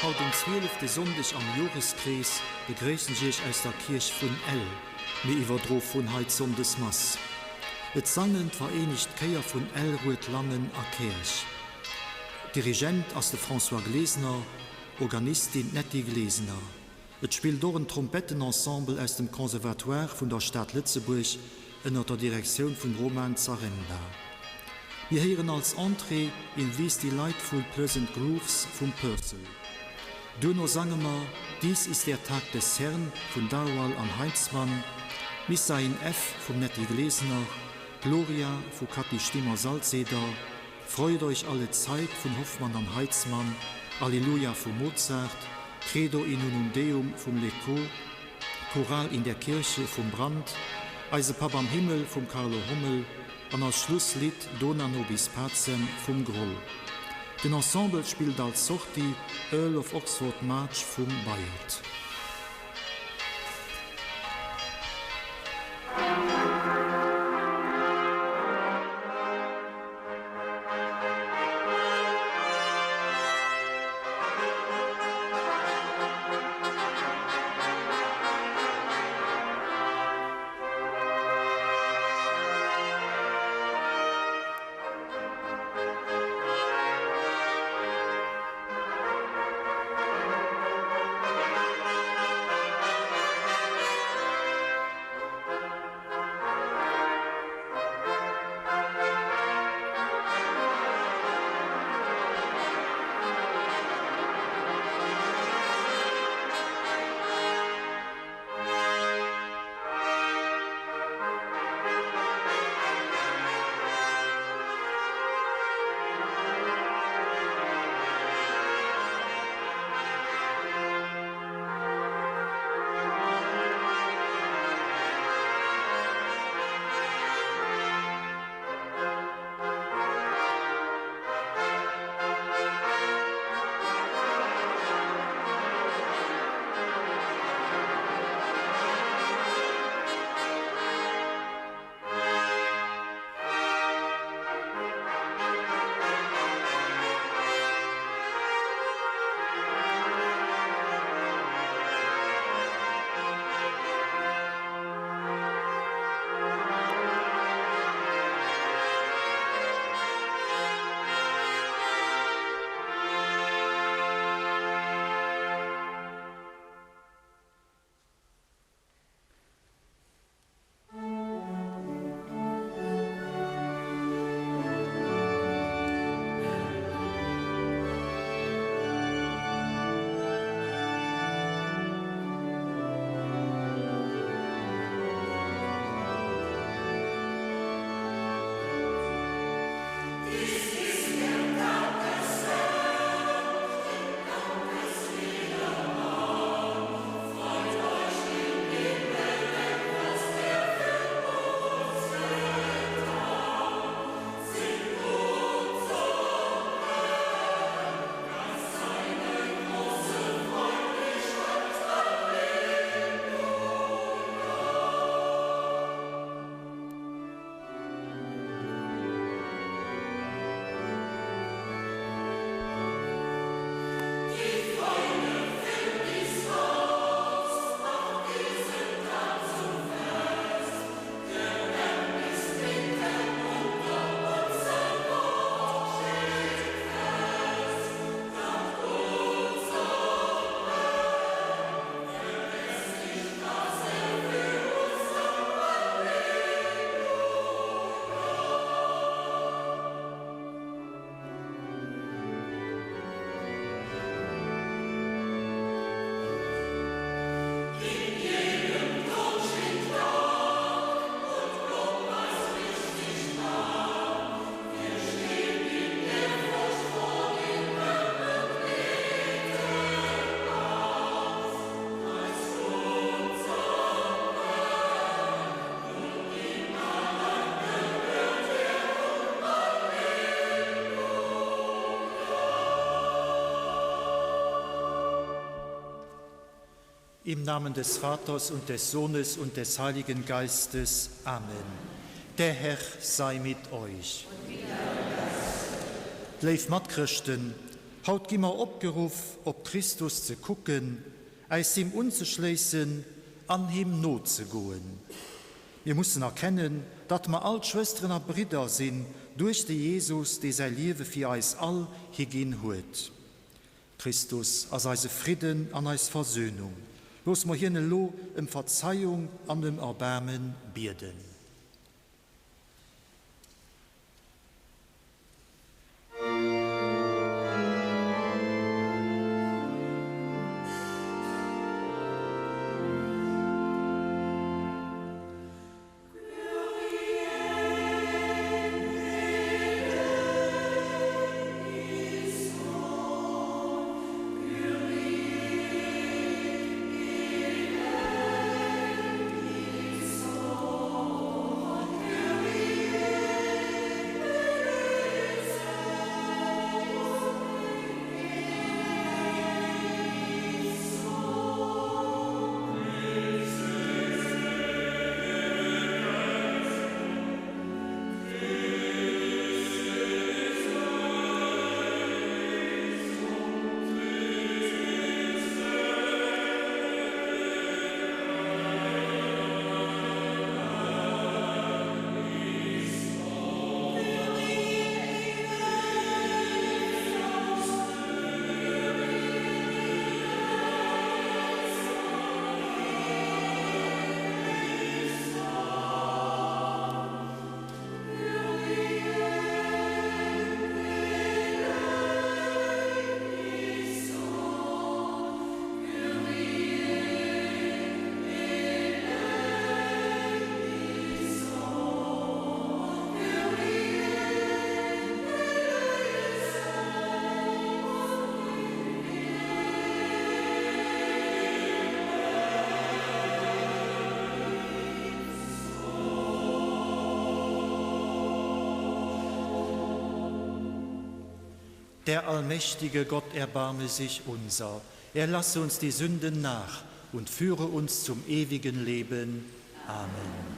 Haut um zwielefte Sonndeg am Joreskrees begréissen ech Iech aus der Kierch vun Ell. Mir iwwerdro vun hei d'Sonndesmass. Et sangen d'Vereenegt Chéier vun Ell, Rued, Lannen a Käerch. Dirigent ass de François Glesener, Organistin d'Netty Glesener. Et spillt och en Trompettenensemble aus dem Conservatoire vun der Stad Lëtzebuerg ënner der Direktioun vum Roman Zaremba. Mir héieren als Entrée In These Delightful Pleasant Grooves vum Purcell. Duerno sange mer Dies ist der Tag des Herrn vun Darwall an Heinzmann, Missa in F vum Netty Glesener, Gloria vu Cathy Stimmer-Salzeder, Freut euch alle Zeit vun Hoffmann an Heitzmann, Alleluia vum Mozart, Credo in unum Deum vum Lecot, Choral in der Kirche vum Brandt, Eise Papp am Himmel vum Carlo Hommel an als Schlusslidd Dona nobis pacem vum Groll. Den Ensemble spillt als Sortie Earl of Oxford March vum Bayard. Im Namen des Vaters und des Sohnes und des Heiligen Geistes. Amen. Der Herr sei mit euch. Léif Matchrëschten, Haut gi mer opgeruff, op Christus ze kucken, äis him unzeschléissen an him nozegoen. Mir mussen erkennen, datt mer all Schwësteren a Bridder sinn duerch de Jesus, dee säi Liewe fir eis all higinn huet. Christus ass eise Fridden an eis Versöhnung. Loosse mer hien elo ëm Verzeiung an ëm Erbaarme bieden. Der allmächtige Gott erbarme sich unser, er lasse uns die Sünden nach und führe uns zum ewigen Leben. Amen.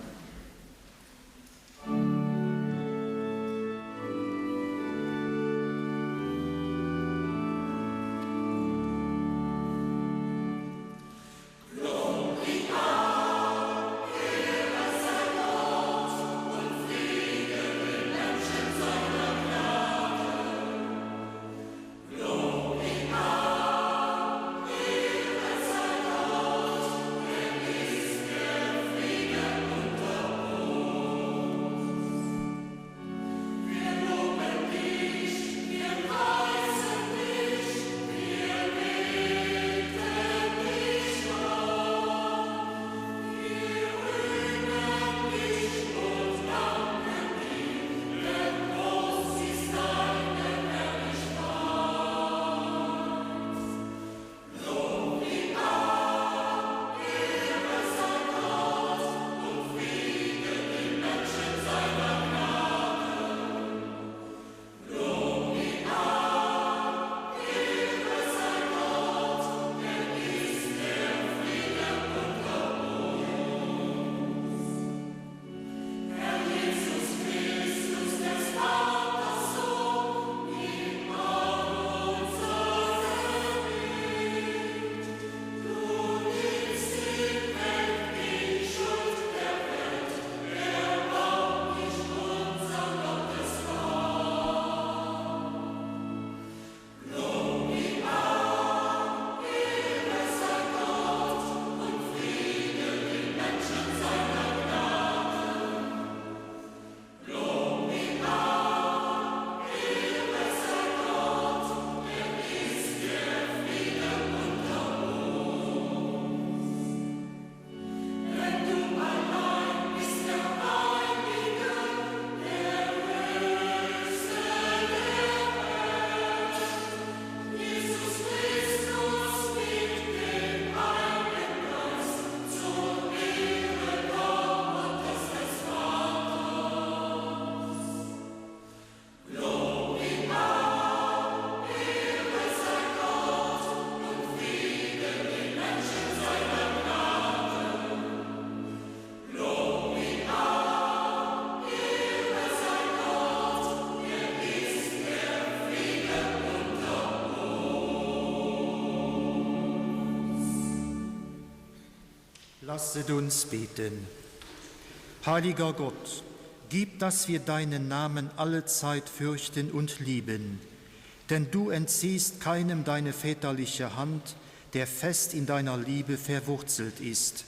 Lasset uns beten. Heiliger Gott, gib, dass wir deinen Namen alle Zeit fürchten und lieben. Denn du entziehst keinem deine väterliche Hand, der fest in deiner Liebe verwurzelt ist.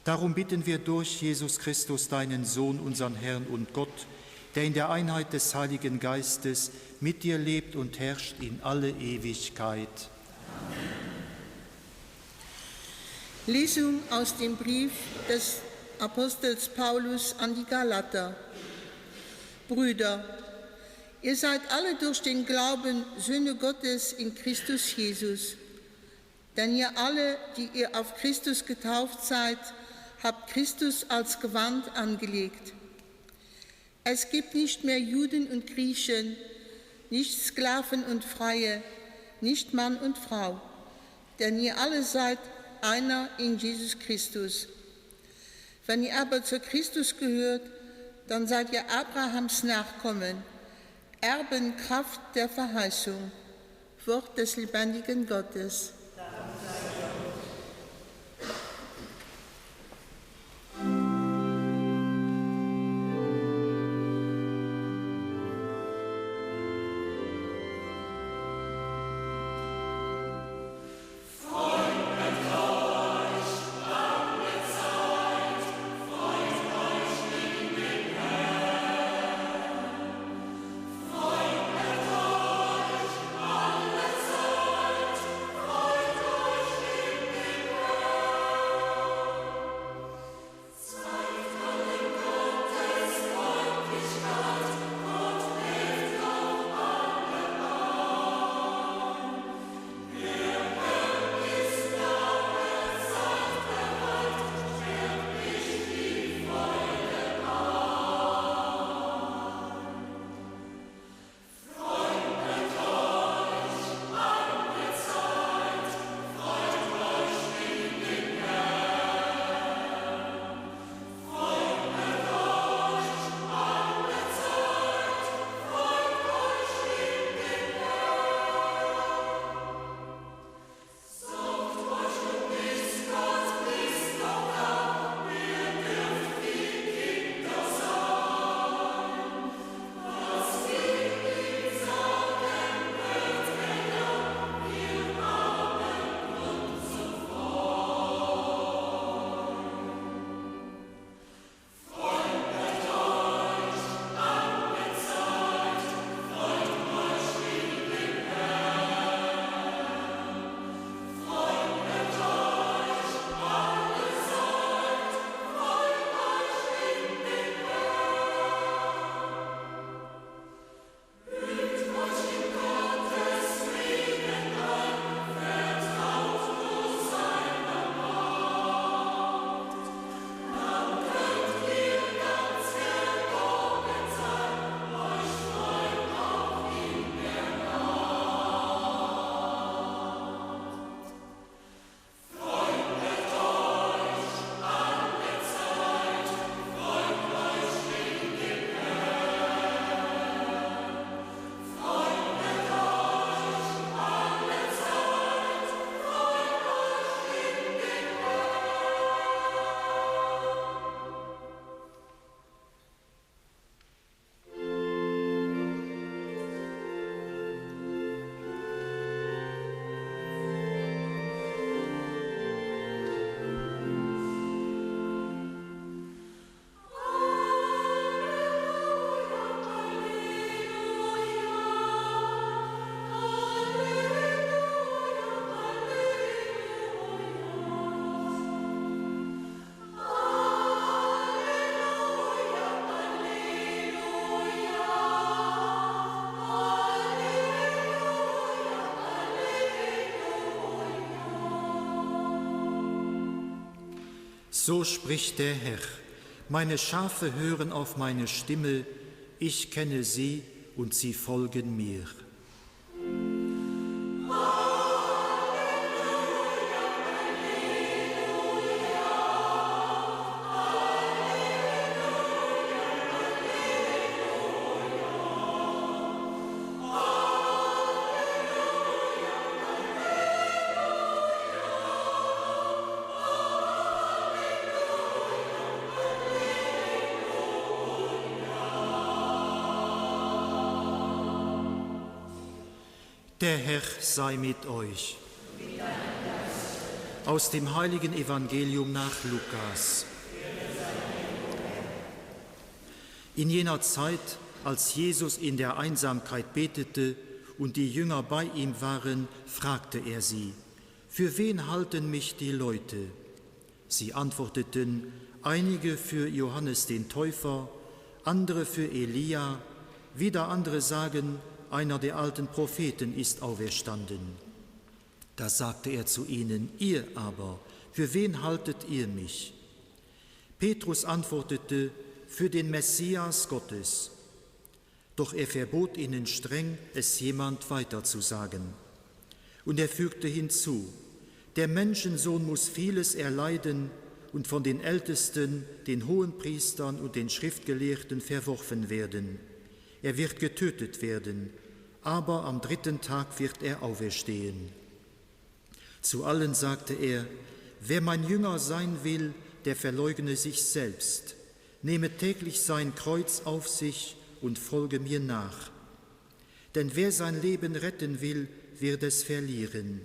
Darum bitten wir durch Jesus Christus, deinen Sohn, unseren Herrn und Gott, der in der Einheit des Heiligen Geistes mit dir lebt und herrscht in alle Ewigkeit. Amen. Lesung aus dem Brief des Apostels Paulus an die Galater. Brüder, ihr seid alle durch den Glauben Söhne Gottes in Christus Jesus. Denn ihr alle, die ihr auf Christus getauft seid, habt Christus als Gewand angelegt. Es gibt nicht mehr Juden und Griechen, nicht Sklaven und Freie, nicht Mann und Frau, denn ihr alle seid einer in Jesus Christus. Wenn ihr aber zu Christus gehört, dann seid ihr Abrahams Nachkommen, Erben Kraft der Verheißung, Wort des lebendigen Gottes. So spricht der Herr: Meine Schafe hören auf meine Stimme, ich kenne sie und sie folgen mir. Der Herr sei mit euch. Aus dem heiligen Evangelium nach Lukas. In jener Zeit, als Jesus in der Einsamkeit betete und die Jünger bei ihm waren, fragte er sie: Für wen halten mich die Leute? Sie antworteten: Einige für Johannes den Täufer, andere für Elia, wieder andere sagen, einer der alten Propheten ist auferstanden. Da sagte er zu ihnen: Ihr aber, für wen haltet ihr mich? Petrus antwortete: Für den Messias Gottes. Doch er verbot ihnen streng, es jemand weiterzusagen. Und er fügte hinzu: Der Menschensohn muss vieles erleiden und von den Ältesten, den Hohenpriestern und den Schriftgelehrten verworfen werden. Er wird getötet werden, aber am dritten Tag wird er auferstehen. Zu allen sagte er: Wer mein Jünger sein will, der verleugne sich selbst, nehme täglich sein Kreuz auf sich und folge mir nach. Denn wer sein Leben retten will, wird es verlieren.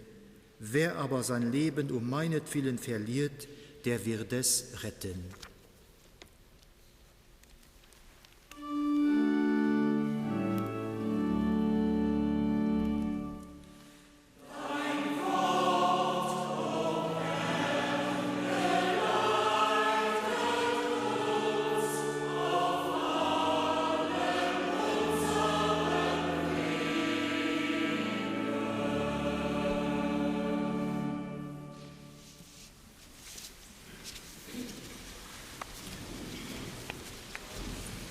Wer aber sein Leben um meinetwillen verliert, der wird es retten.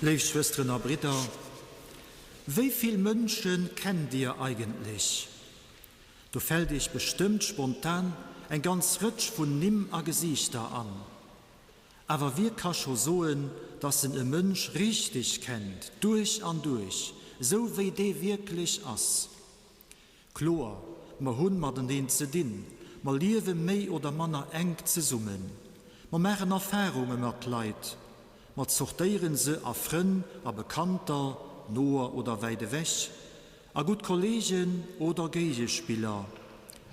Léif Schwësteren a Bridder, wéi vill Mënsche kennt Dir eigentlech? Do fält Iech bestëmmt spontan eng ganz Rëtsch vun Nimm a Gesiichter an. Awer wie ka scho soen, dass en e Mënsch richteg kennt, duerch an duerch, esou wéi dee wierklech ass? Kloer, mer hunn mateneen ze dinn, mer liewe méi oder manner enk zesummen, mer maachen Erfarunge mat Leit, mer zortéiere se a Frënn a Bekannter, noer oder wäit ewech, a gutt Kolleegen oder Géigespiller.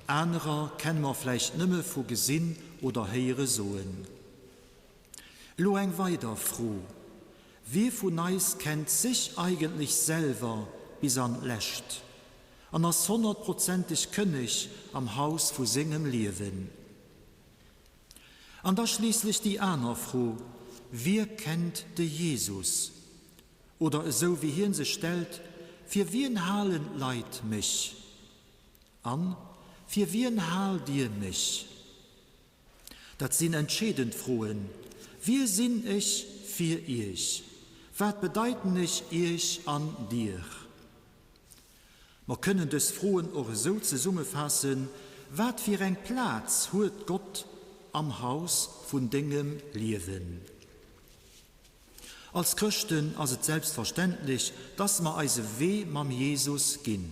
Anerer kenne mer vläicht nëmme vu gesinn oder héiere soen. Elo eng weider Fro, Wie vun eis kennt sech eigentlech selwer bis an d'Lescht an ass honnertprozenteg kënneg am Haus vu sengem Liewen? An da schliisslech déi aner Fro, Wie kennt de Jesus? Oder esou wéi hien se stellt, Fir wien halen d'Leit mech? An, Fir wien haalt dir mech? Dat sinn entscheedend Froen, Wie sinn ech fir Iech? Wat bedeiten ech Iech an dir? Mer kënnen dës Froen och esou zesummefaassen, Wat fir eng Plaz huet Gott am Haus vun dengem Liewen? Als Chrëschten ass et selbstverständlech, dass mer eise Wee mam Jesus ginn.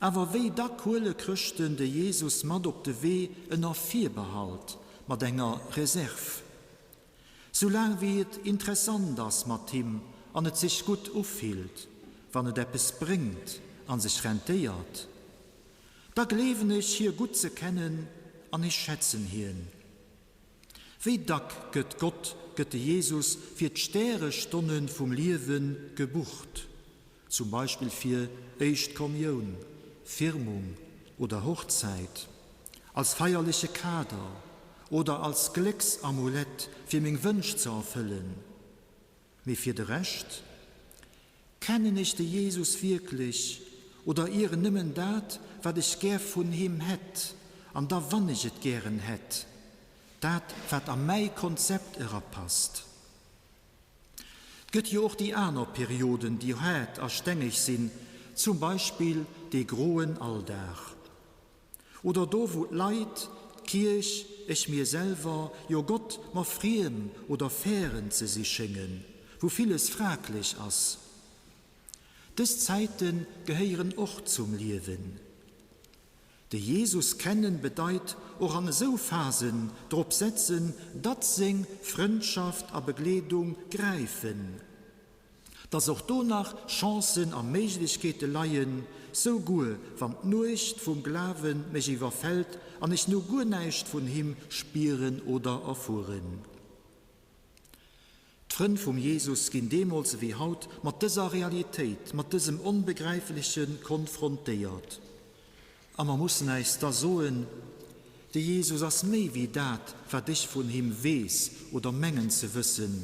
Awer wéi dack huele Chrëschten de Jesus mat op de Wee ënner Virbehalt, mat enger Reserv? Soulaang wéi et interessant ass mat him an et sech gutt ufillt, wann et eppes bréngt an sech rentéiert, da gleewen ech hie gutt ze kennen an ech schätzen hien. Wéi dack gëtt Gott, gëtt de Jesus fir d'Stärestonne vum Liewe gebucht, zum Beispill fir Éischt Kommioun, Firmung oder Hochzäit, als feierleche Kader oder als Glécksamulett fir meng Wënsch ze erfëllen. Mee fir de Rescht? Kennen ech de Jesus wierklech oder ieren nëmmen dat, wat ech gär vun him hätt, an da wann ech et gären hätt, dat wat a mäi Konzept erapasst? 't gëtt jo och déi aner Perioden, déi haart a stengeg sinn, zum Beispill dee groen Alldag. Oder do wou d'Leit, d'Kierch, ech mir selwer, jo Gott, mer friem oder fären ze si schéngen, wou villes fraglech ass. Dës Zäite gehéieren och zum Liewen. De Jesus kennen bedeit och an esou Phasen drop setzen, datt seng Frëndschaft a Begleedung gräifen. Dass och do nach Chancen a Méiglechkeete leien, souguer wann d'Nuecht vum Glawe mech iwwerfält an ech nu guer näischt vun him spieren oder erfueren. D'Frënn vum Jesus ginn deemools ewéi haut mat dëser Realitéit, mat dësem Onbegräifleche konfrontéiert. A mer mussen äis da soen, De Jesus ass méi wéi dat, wat ech vun him weess oder mengen ze wëssen.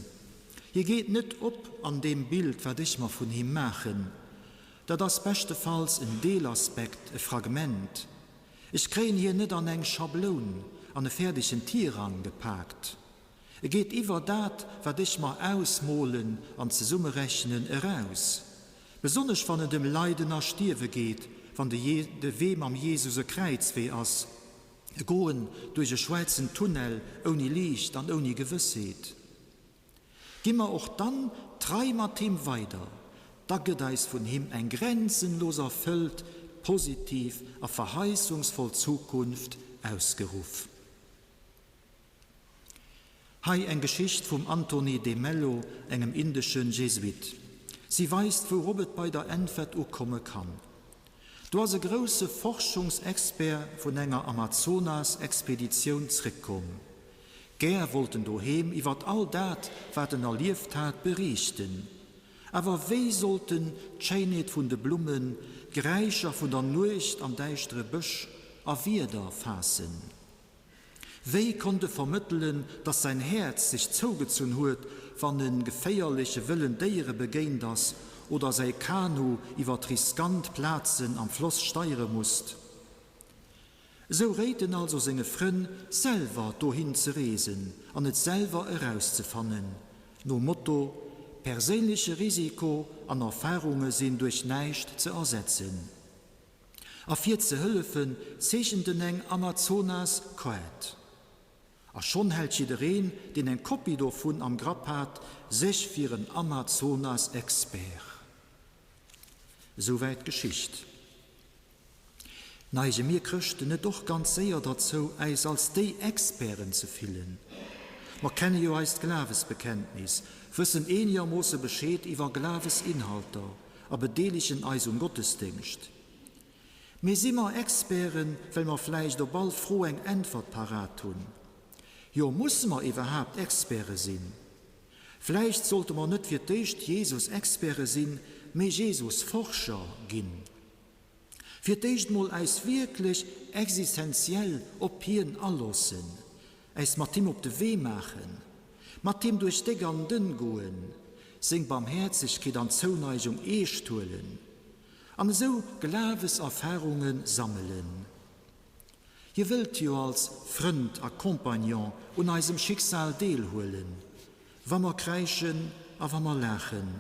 Hie geet net op an deem Bild, wat ech mer vun him maachen. Dat ass beschtefalls en Deelaspekt, e Fragment. Ech kréien hien net an eng Schabloun, an e fäerdegen Tirang gepaakt. E geet iwwer dat, wat ech mer ausmolen an zesummerechnen, eraus. Besonnesch wann et ëm Leiden a Stierwe geet, wann de de Wee mam Jesus e Kräizwee ass, e Goen duerch e schwaarzen Tunnel ouni Liicht an ouni Gewëssheet. Gi mer och dann trei mat him weider, da gëtt eis vun him eng grenzenlos erfëllt, positiv a verheissungsvoll Zukunft ausgeruff. Hei eng Geschicht vum Antony de Mello, engem indeschen Jesuit. Si weist wourop et bei der Äntwert ukomme kann. Do ass e grousse Forschungsexpert vun enger Amazonas-Expeditioun zréckkomm. Gär wollt en doheem iwwert all dat, wat en erlieft hat, beriichten. Awer wéi sollt en d'Schéinheet vun de Blummen, d'Geräischer vun der Nuecht am däischtere Bësch a Wierder faassen? Wéi konnt e vermëttelen, datt säin Häerz sech zougezunn huet, wann e geféierleche wëllen Déiere begéint ass oder säi Kanu iwwer riskant Plazen am Floss steiere musst? Esou réit en also senge Frënn, selwer dohin ze reesen an et selwer erauszefannen, nom Motto, Perséinleche Risiko an Erfarunge sinn duerch näischt ze ersetzen. A fir ze hëllefen, zeechent en eng Amazonas-Kaart. A schonn hält jiddereen, deen eng Kopie dovun am Grapp hat, sech fir en Amazonas-Expert. Esouwäit d'Geschicht. Neige mir Chrëschten net och ganz séier derzou, äis als déi Experten ze fillen? Mer kenne jo eist Glawesbekenntnis, wëssen eenegermoosse Bescheed iwwer Glawesinhalter, a bedeelegen eis um Gottesdéngscht. Mee si mer Experten, well mer vläicht op all Fro eng Äntwert parat hunn? Jo, musse mer iwwerhaapt Experte sinn? Vläicht sollte mer net fir d'éischt Jesus-Experte sinn, mee Jesus-Forscher ginn. Fir d'éischt mol äis wierklech existenziell op hien aloossen, äis mat him op de Wee maachen, mat him duerch déck an dënn goen, seng Barmhäerzegkeet an Zouneigung eescht huelen an esou Glaweserfarunge sammelen. Hie wëllt jo als Frënd a Compagnon un eisem Schicksal deelhuelen, wa mer kräischen a wa mer laachen,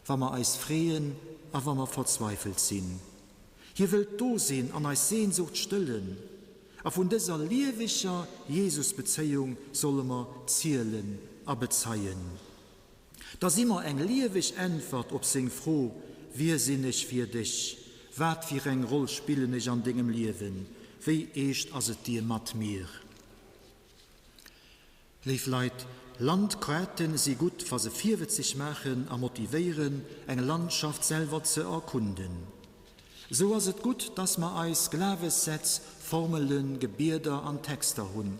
wa mer eis freeën a wa mer verzweifelt sinn. Hie wëllt do sinn an eis Sehnsucht stëllen. A vun dëser lieweger Jesusbezéiung solle mer zielen a bezeien. Da si mer eng lieweg Äntwert op seng Fro, Wie sinn ech fir dech? Wat fir eng Roll spillen ech an dengem Liewen? Wéi eescht ass et dir mat mir? Léif Leit, Landkaarten si gutt, wa se virwëtzeg maachen a motivéieren, eng Landschaft selwer ze erkunden. Esou ass et gutt, dass mer eis Glawessätz, Formelen, Gebieder an Texter hunn.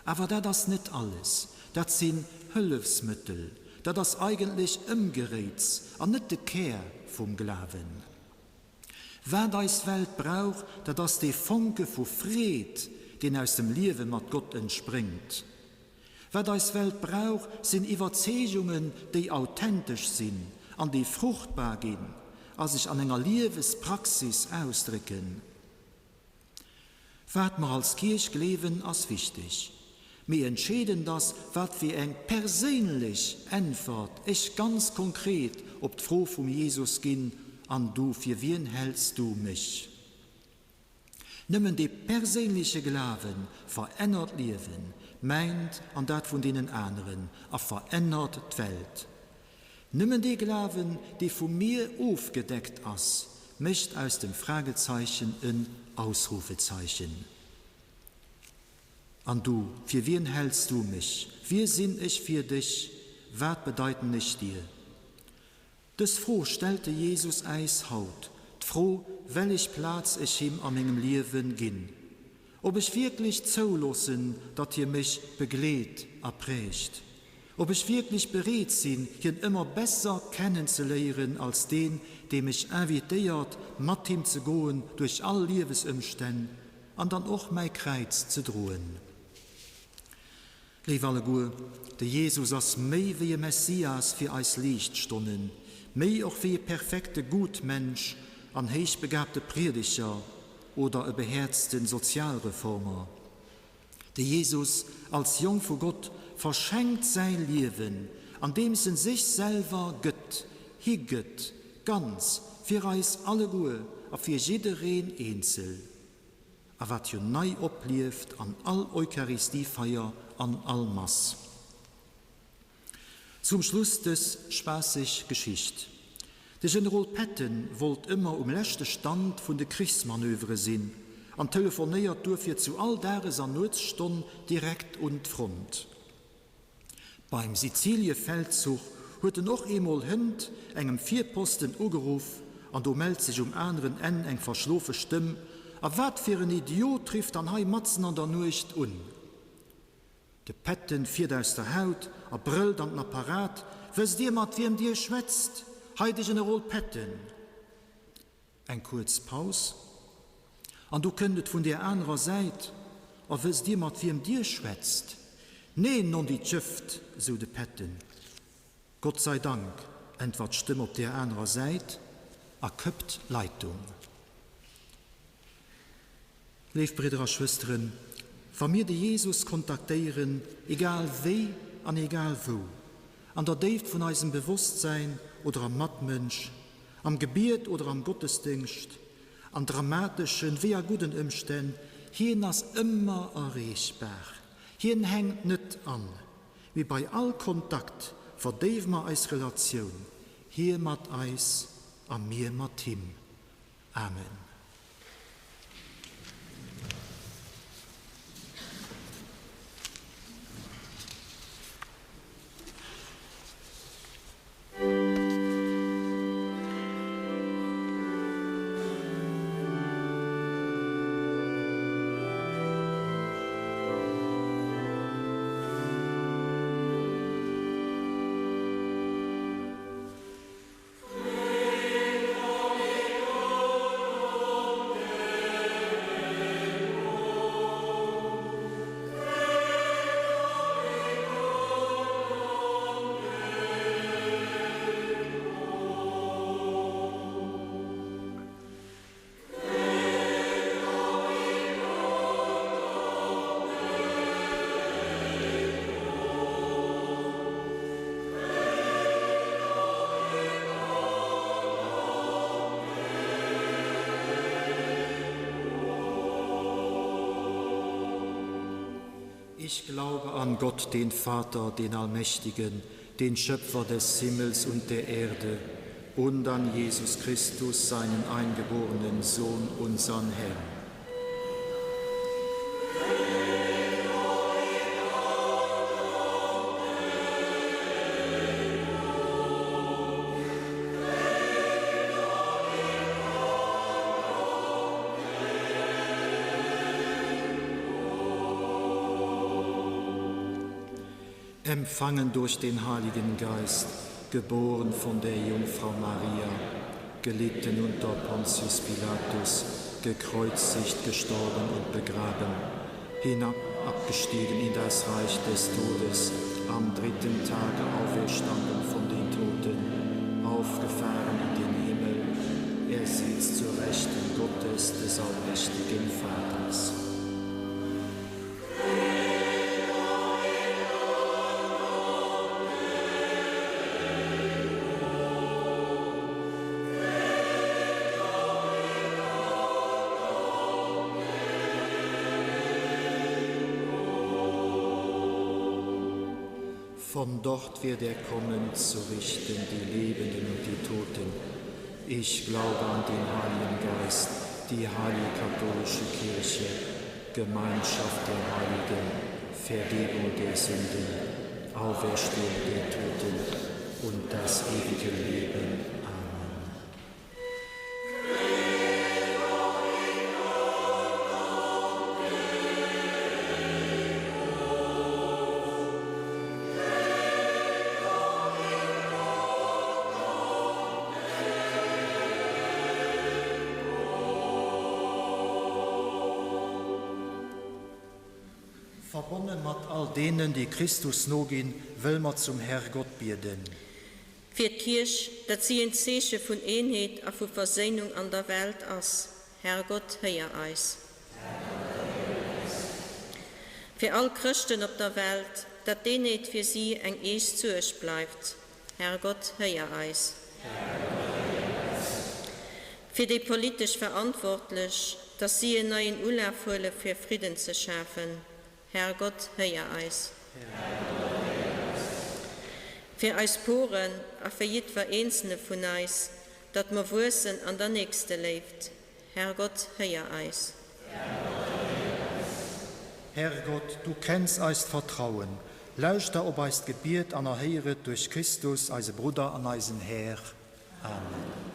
Awer dat ass net alles. Dat sinn Hëllefsmëttel. Dat ass eigentlech Ëmgeréits an net de Kär vum Glawen. Wat eis Welt brauch, dat ass dee Fonke vu Freed, deen aus dem Liewe mat Gott entspréngt. Wat eis Welt brauch, sinn Iwwerzeegungen, déi authentesch sinn an déi fruchtbar ginn a sech an enger Liewespraxis ausdrécken. Wat mer als Kierch gleewen, ass wichteg. Mee entscheedend ass, wat fir eng perséinlech Äntwert ech ganz konkret op d'Fro vum Jesus ginn, An du, fir wien häls du mech? Nëmmen dee perséinleche Glawe verännert d'Liewen, mäint an dat vun deenen aneren, a verännert d'Welt. Nëmmen dee Glawen, dee vu mir ofgedeckt ass, mécht aus dem Fragezeichen en Ausrufezeichen. An du, fir wien häls du mech? Wie sinn ech fir dech? Wat bedeiten ech dir? Dës Fro stellt de Jesus äis haut, d'Fro, wellech Plaz ech him a mengem Liewen ginn. Ob ech wierklech zouloossen, datt hie mech begleet a prägt. Ob ech wierklech bereet sinn, hien ëmmer besser kennen ze léieren als deen, dee mech invitéiert, mat him ze goen duerch all Liewesëmstänn an dann och mäi Kräiz ze droen. Léif alleguer, de Jesus ass méi wéi e Messias fir eis Liichtstonnen, méi och wéi e perfekte Gutmensch an héichbegabte Priedeger oder e behäerzte Sozialreformer. De Jesus als Jong vu Gott verschenkt säi Liewen, andeems en sech selwer gëtt, higëtt, ganz, fir eis alleguer a fir jiddereen eenzel. A wat jo nei oplieft an all Eucharistiefeier an all Mass. Zum Schluss dës spaasseg Geschicht, De Generol Patton wollt ëmmer um leschte Stand vun de Krichsmanövere sinn an telefonéiert duerfir zu all Dages an Nuetsstonn direkt un d'Front. Beim Siziliefeldzuch huet en och eemol hënt engem Virposten ugeruff an do mellt sech um aneren Enn eng verschlofe Stëmm, A wat fir en Idiot rifft dann hei matzen an der Nuecht un? De Patton fiert aus der Haut a brëllt an den Apparat, Wësst Dir mat wiem Dir schwätzt? Hei de Generol Patton! Eng kuerz Paus, an du kënnt et vun där anerer Säit, A wësst Dir, mat wiem Dir schwätzt? Neen, nondidjëft, sou de Patton. Gott sei Dank, äntwert d'Stëmm op där anerer Säit a këppt d'Leitung. Léif Bridder a Schwësteren, wa mir de Jesus kontaktéieren, egal wéi an egal wou, an der Déift vun eisem Bewosstsäin oder am Matmënsch, Am Gebiet oder am Gottesdéngscht, an dramateschen wéi a gudden Ëmstänn, hien ass ëmmer erreechbar. Hien hänkt net an, mee bei all Kontakt verdéiwe mer eis Relatioun, hie mat eis a mir mat him. Amen. Ich glaube an Gott, den Vater, den Allmächtigen, den Schöpfer des Himmels und der Erde, und an Jesus Christus, seinen eingeborenen Sohn, unseren Herrn. Empfangen durch den Heiligen Geist, geboren von der Jungfrau Maria, gelitten unter Pontius Pilatus, gekreuzigt, gestorben und begraben, hinab abgestiegen in das Reich des Todes, am dritten Tage auferstanden von den Toten, aufgefahren in den Himmel, er sitzt zur Rechten Gottes des allmächtigen Vaters. Von dort wird er kommen, zu richten die Lebenden und die Toten. Ich glaube an den Heiligen Geist, die heilige katholische Kirche, Gemeinschaft der Heiligen, Vergebung der Sünden, Auferstehung der Toten. und das ewige Leben. Amen. Verbonne mat all deenen, déi Christus noginn, wëll mer zum Herrgott bieden. Fir d'Kierch, datt si en Zeeche vun Eenheet a vu Verséinung an der Welt ass, Herrgott, héier eis. Fir all Chrëschten op der Welt, datt d'Eenheet fir si eng eescht Suerg bleift, Herrgott, héier eis. Fir déi politesch Verantwortlech, datt si en neien Ulaf huele fir Fridden ze schafen, Herrgott, héier eis. Fir eis Poren a fir jiddwer eenzelne vun eis, datt mer wuessen an der Nächsteléift, Herrgott, héier eis. Herrgott, du kenns eist Vertrauen. Lauschter op eist Gebiet an erhéier et duerch Christus, eise Brudder an eisen Här. Amen.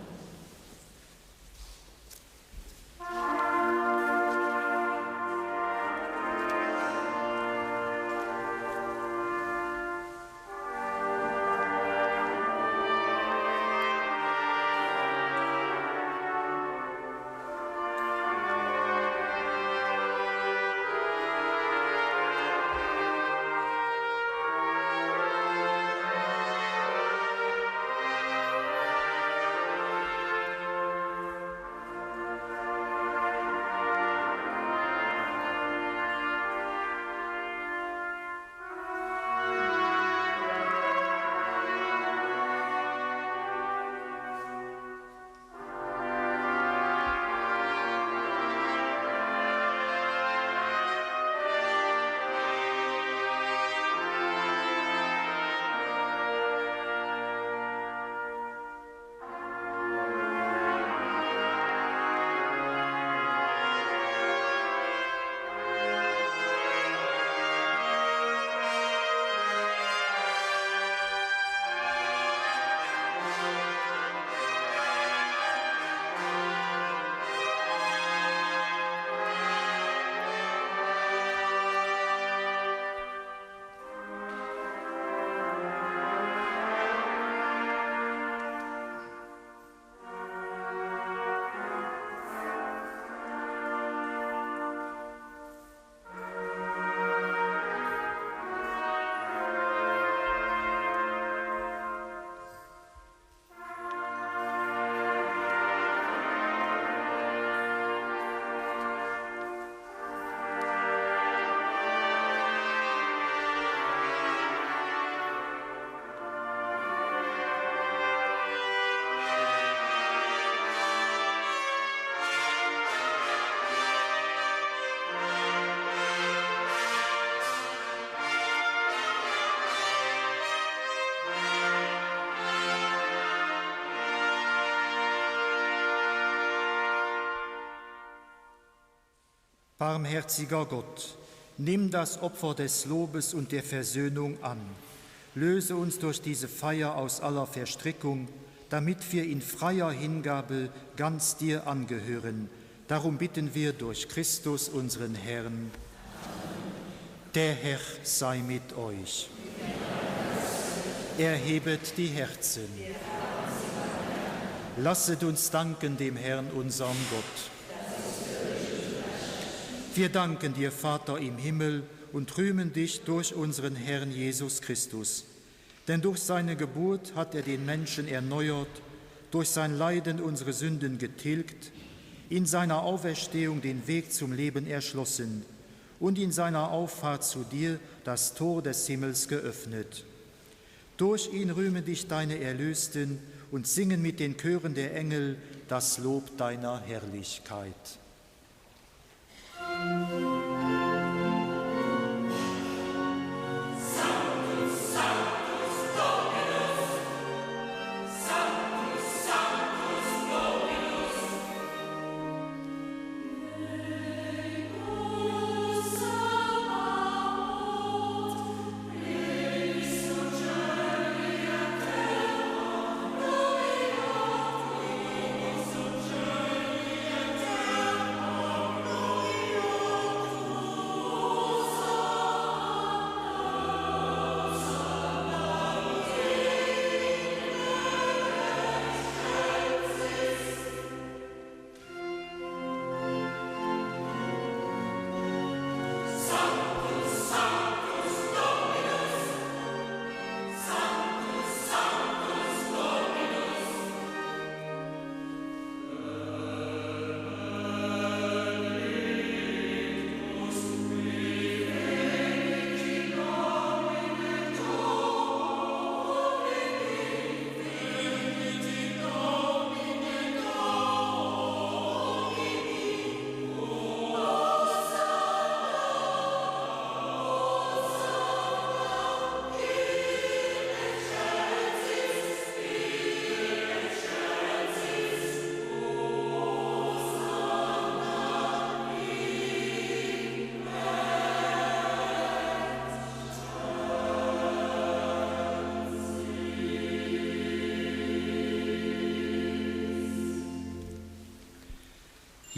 Barmherziger Gott, nimm das Opfer des Lobes und der Versöhnung an. Löse uns durch diese Feier aus aller Verstrickung, damit wir in freier Hingabe ganz dir angehören. Darum bitten wir durch Christus unseren Herrn. Der Herr sei mit euch. Erhebet die Herzen. Lasset uns danken dem Herrn unserem Gott. Wir danken dir, Vater im Himmel, und rühmen dich durch unseren Herrn Jesus Christus. Denn durch seine Geburt hat er den Menschen erneuert, durch sein Leiden unsere Sünden getilgt, in seiner Auferstehung den Weg zum Leben erschlossen und in seiner Auffahrt zu dir das Tor des Himmels geöffnet. Durch ihn rühmen dich deine Erlösten und singen mit den Chören der Engel das Lob deiner Herrlichkeit.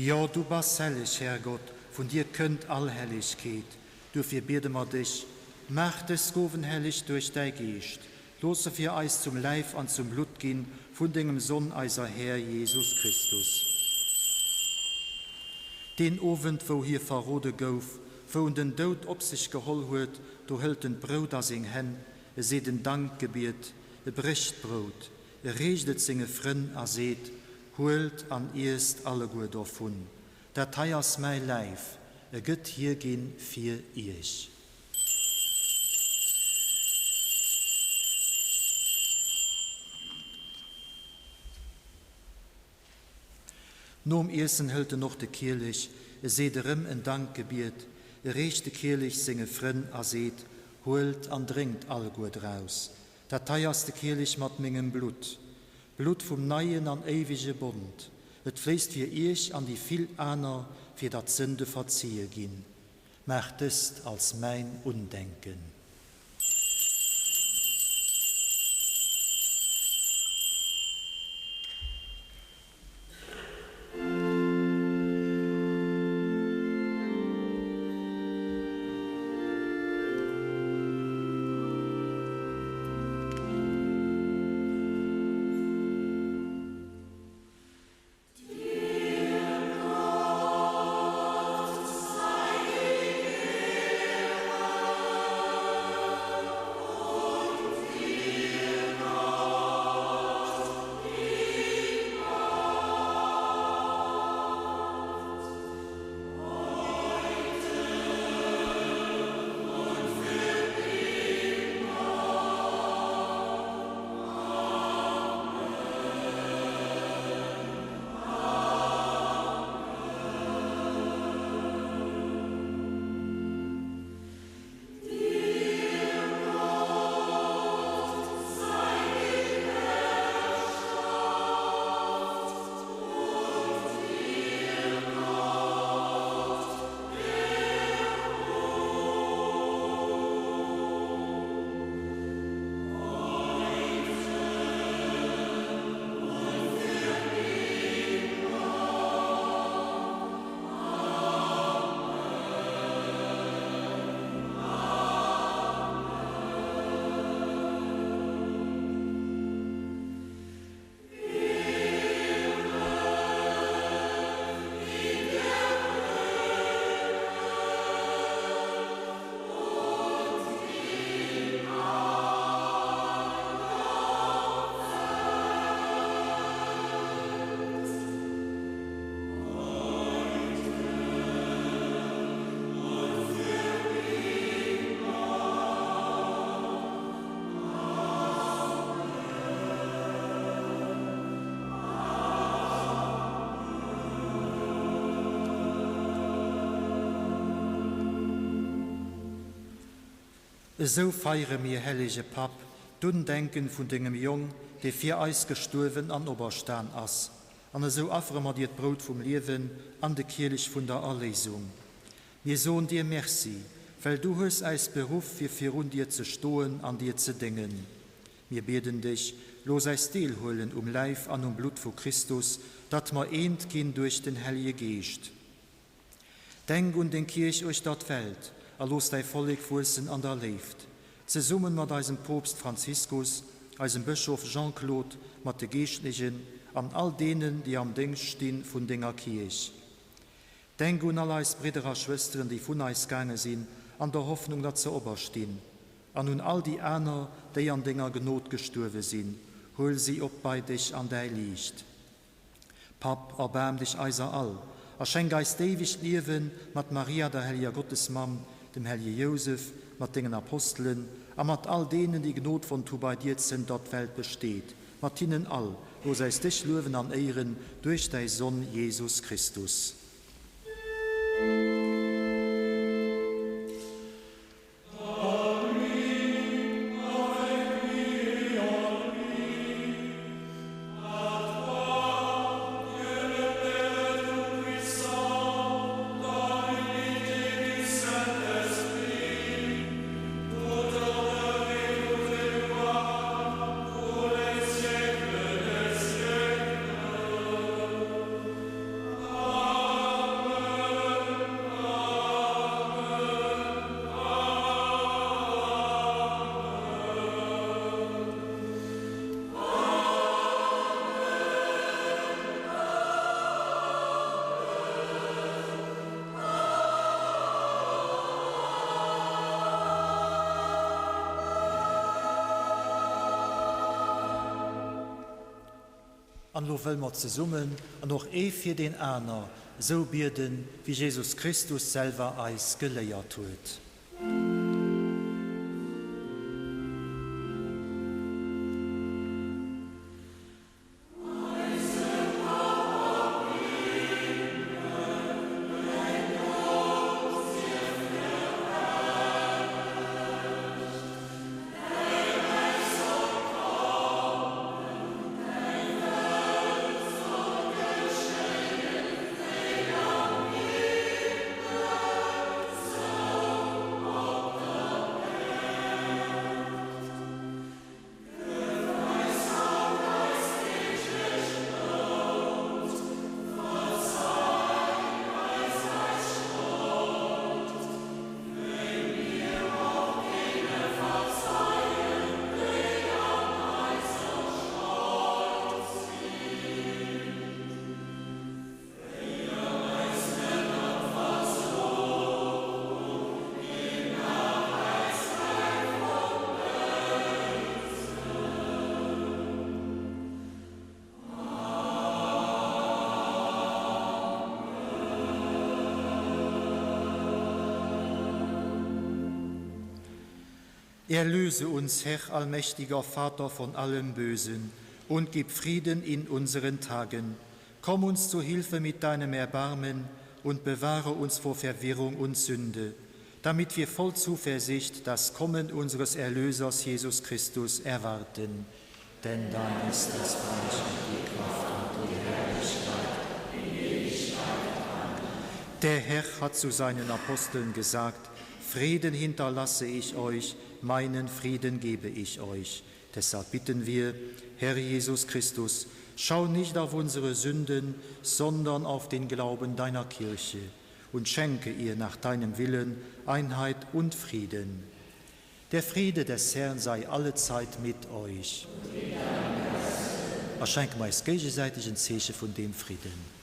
Jo, du bass helleg, Härgott, vun dir kënnt all Hellegkeet. Duerfir biede mer dech, Maach dës Gowen helleg duerch däi Geescht, looss se fir eis zum Läif an zum Blutt ginn vun dengem Sonn, eiser Här Jesus Christus. Deen Owend, wou hie verrode gouf, wou en den Doud op sech geholl huet, do hëlt en d'Brout a seng Hänn, e seet en Dankgebiet, e brécht d'Brout, e reecht et senge Frënn a seet, Huelt an iesst alleguer dovun, dat hei ass mäi Läif, e gëtt hierginn fir iech. Nom Iessen hëlt en och de Kielech, e seet erëm en Dankgebiet, e reecht de Kielech senge Frënn a seet, Huelt an drénkt alleguer draus, dat hei ass de Kielech mat mengem Blutt, d'Blutt vum neien an éiwege Bond, et fléisst fir iech an déi vill aner, fir datt d'Sënde verzie ginn. Maacht dëst als mäin Undenken. Esou feiere mir, hellege Papp, d'Undenken vun dengem Jong, dee fir eis gestuerwen an operstan ass, an esou affere mer dir d'Brout vum Liewen an de Kielech vun der Erléisung. Mir soen dir Merci, well du hues äis beruff, fir virun dir ze stoen an dir ze déngen. Mir bieden dech, looss äis deelhuelen um Läif an um Blutt vu Christus, datt mer eent ginn duerch den Hellje Geescht. Denk un deng Kierch uechter d'Welt a looss däi Vollek wuessen an der Léift. Zesummen mat eisem Poopst Franziskus, eisem Bëschof Jean-Claude, mat de Geeschtlechen an all deenen, déi am Déngscht sti vun denger Kierch. Denk un all eis Bridder a Schwësteren, déi vun eis gaange sinn, an der Hoffnung, datt se operstinn. An un all déi aner, déi an denger Gnod gestuerwe sinn, huel si op bei dech an däi Liicht. Papp, erbaarm dech eiser all, a schenk eis d'éiwegt Liewen mat Maria, der helleger Gottesmamm, dem hellege Jousef, mat dengen Apostelen a mat all deenen, déi Gnod fonnt hu bei dir zënter d'Welt besteet, mat hinnen all, looss äis dech luewen an éieren duerch däi Sonn Jesus Christus. An elo wëlle mer zesummen an och ee fir deen aner esou bieden, wéi Jesus Christus selwer eis geléiert huet. Erlöse uns, Herr allmächtiger Vater, von allem Bösen und gib Frieden in unseren Tagen. Komm uns zu Hilfe mit deinem Erbarmen und bewahre uns vor Verwirrung und Sünde, damit wir voll Zuversicht das Kommen unseres Erlösers Jesus Christus erwarten. Denn dein ist das Reich und die Kraft und die Herrlichkeit in Ewigkeit. Amen. Der Herr hat zu seinen Aposteln gesagt, Frieden hinterlasse ich euch, meinen Frieden gebe ich euch. Deshalb bitten wir, Herr Jesus Christus, schau nicht auf unsere Sünden, sondern auf den Glauben deiner Kirche und schenke ihr nach deinem Willen Einheit und Frieden. Der Friede des Herrn sei allezeit mit euch. A schenke mer eis géigesäiteg en Zeeche vun deem Fridden.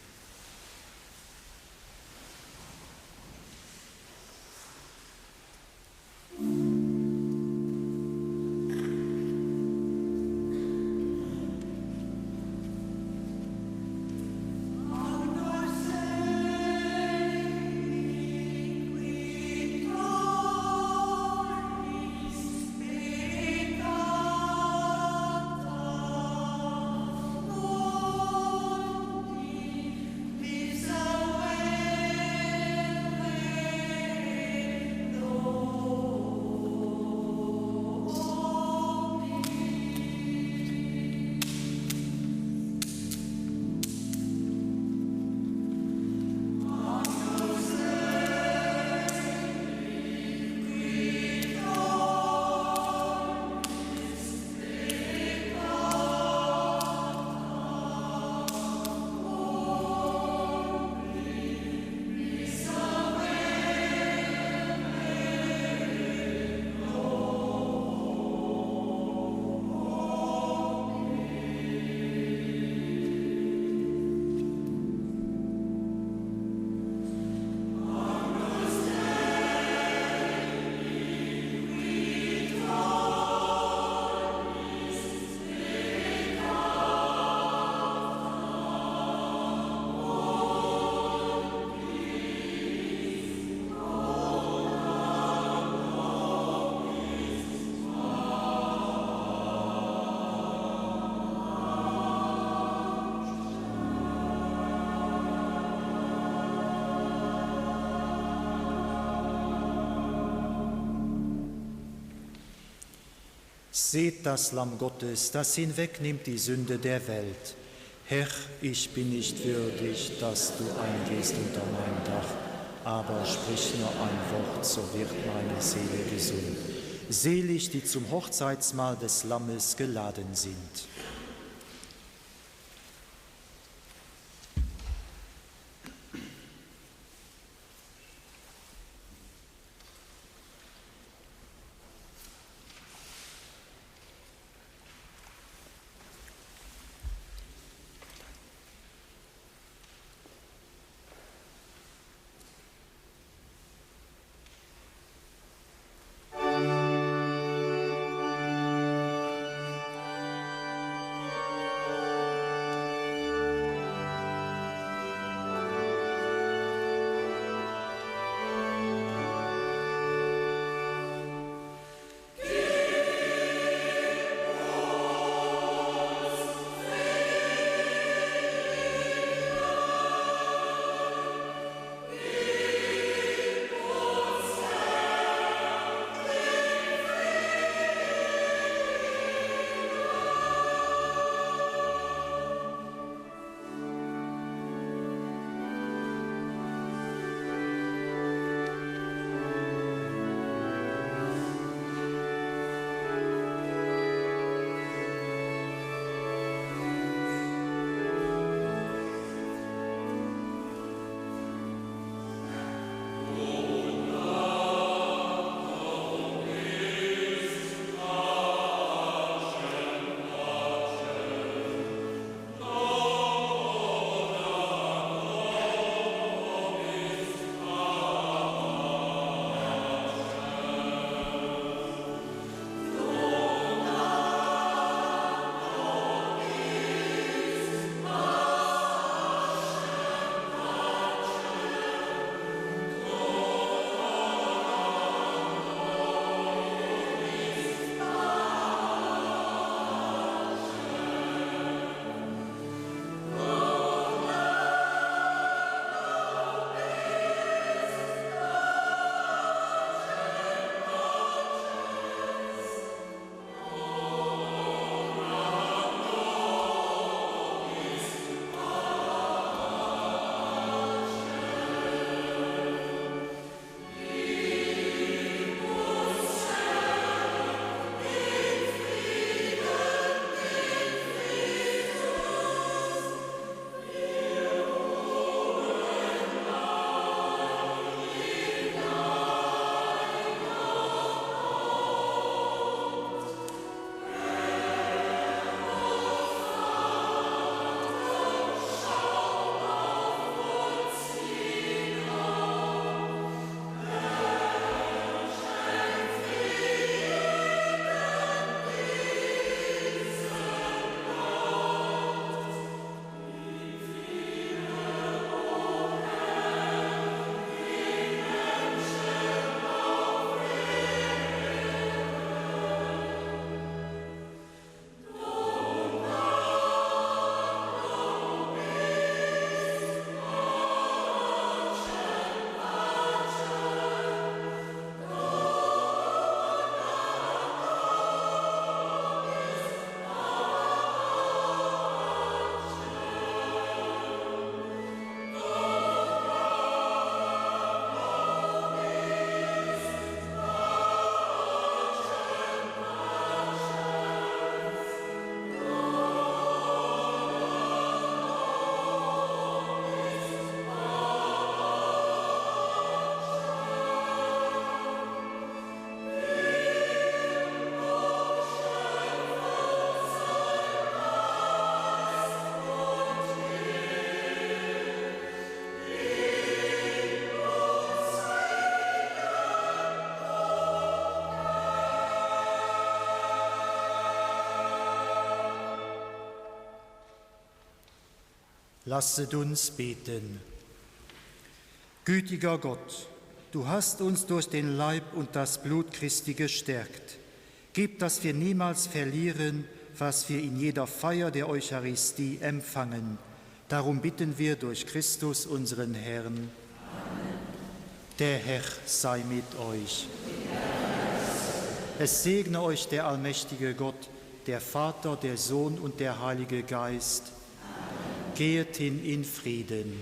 Seht das Lamm Gottes, das hinwegnimmt die Sünde der Welt. Herr, ich bin nicht würdig, dass du eingehst unter mein Dach, aber sprich nur ein Wort, so wird meine Seele gesund. Selig, die zum Hochzeitsmahl des Lammes geladen sind. Lasset uns beten. Gütiger Gott, du hast uns durch den Leib und das Blut Christi gestärkt. Gib, dass wir niemals verlieren, was wir in jeder Feier der Eucharistie empfangen. Darum bitten wir durch Christus unseren Herrn. Amen. Der Herr sei mit euch. Es segne euch der allmächtige Gott, der Vater, der Sohn und der Heilige Geist. Amen. Gehet hin in Frieden.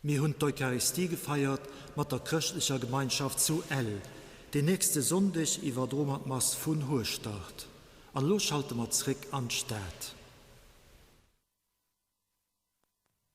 Mir hunn d'Eucharistie gefeiert mat der chrëschtlecher Gemeinschaft zu Ell. Den nächste Sonndeg iwwerdroe mer d'Mass vun Hueschtert. An elo schalte mer zréck an d'Stad.